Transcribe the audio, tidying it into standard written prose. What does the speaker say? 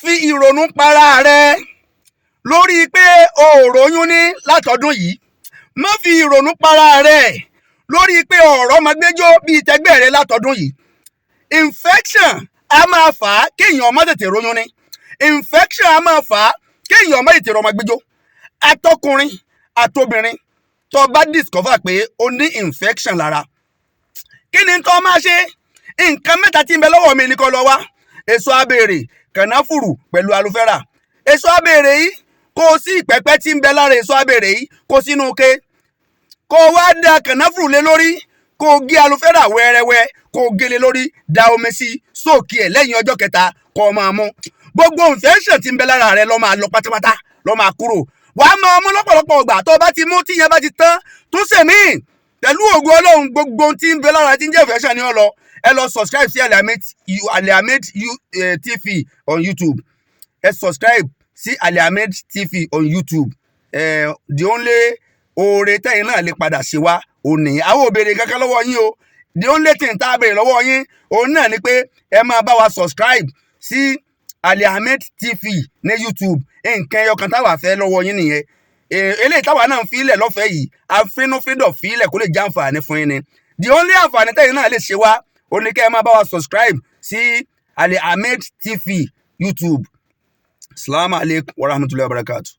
Fi ìrònú para rẹ lórí pé o ò róyún ní látọdún yìí. Má fi ìrònú para rẹ lórí pé ọ̀rọ̀ máa gbẹ́jọ́ bíi tẹgbẹ́ rẹ látọdún yìí. Infection a máa fà á kéèyàn má tètè róyún ní. Infection a máa fà á kéèyàn má tètè rọmọ gbẹ́jọ́. Atọkùnrin àtobìnrin, tó bá discover pé o ní infection lára, kí ni tó máa ṣe? Nǹkan mẹ́ta tí ń bẹ lọ́wọ́ mi ní kó lọ wá: èso abèrè, kànáfùrù pẹ̀lú aloe vera. Èso abèrè yìí, kó o sí ìpẹ́pẹ́ tí ń bẹ lára èso abèrè yìí, kó sínú ke, kó o wá da kànáfùrù lé lórí, kó o gé aloe vera wẹ́rẹ́wẹ́, kó o gé lé lórí, da omi sí, soak ẹ̀. Lẹ́yìn ọjọ́ kẹta, kó o máa mú. Gbogbo infection tí ń bẹ lára rẹ ló máa lọ pátápátá, ló máa kúrò. Wàá máa mú lọ́pọ̀lọpọ̀ ọgbà. Tó o bá ti mú, tíyẹn bá ti tán, tún sèmíì. Pẹ̀lú ògo Ọlọ́run, gbogbo ohun tí ń bẹ lára tí ń jẹ́ infection ni ó lọ. Ẹ lọ subscribe sí Alihamid TV on YouTube. Ẹ subscribe sí Alihamid TV on YouTube. The only oore tẹ́yìn náà lè padà ṣe wá òní, àwọn ò béèrè kankan lọ́wọ́ yín o. The only thing tá a béèrè lọ́wọ́ yín òun náà ni pé ẹ máa bá wa subscribe sí Alihamid TV ní YouTube. Nǹkan ẹyọ kan táwa fẹ́ lọ́wọ́ yín nìyẹn. Eléyìí táwa náà ń filẹ̀ lọ́fẹ̀ẹ́ yìí, àfinúfíndọ̀ filẹ̀ kó lè jẹ́ àǹfààní fún yín ni. The only àǹfààní tẹ́yìn náà lè ṣe wá ó ní kẹ́ ẹ máa bá wa subscribe sí Alihamid TV YouTube. Salamu alaikum wa rahmatulahi wa barakatuh.